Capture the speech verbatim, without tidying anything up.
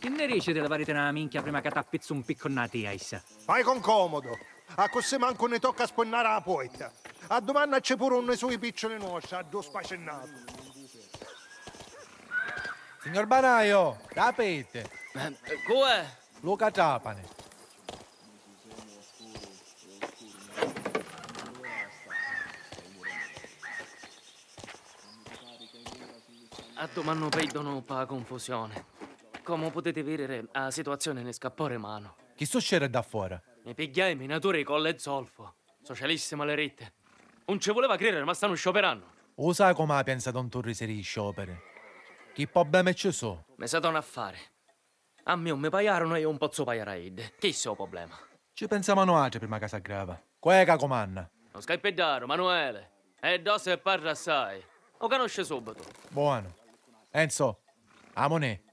Nni dici di livariti na minchia prima ca t'appizzu un piccu nna tia, issa. Fai con comodu, accussì mancu ni tocca a spunnari a puorta. Addumannaci puru unni su i picciuli nuostri, a ddu spacinnatu. Signor Banaio, t'apiti? Cu è? Luca Trapani. Addumannu pirdunu pâ cunfusioni. Comu putiti vidiri, a situazioni ni scappò ri manu. Chi succeri ddà fora? Mi pigghiai minaturi i colli zolfu. Socialisti maliritti. Un ci vuleva cridiri, ma stanu sciopirannu. U sai comu a piensa don Turrisi ri scioperi? Chi poblemi ci su? Mi sa donu affari. A mia un mi paiarunu e iu un pozzu paiari a iddi. Chissu è u poblema. Ci pensemu nuatri prima ca s'aggrava. Cu è ca cumanna? Nu scaipiddaru, Manuele. E dossi e parra assai. U canusci subitu. Buonu. Enzo, amunì.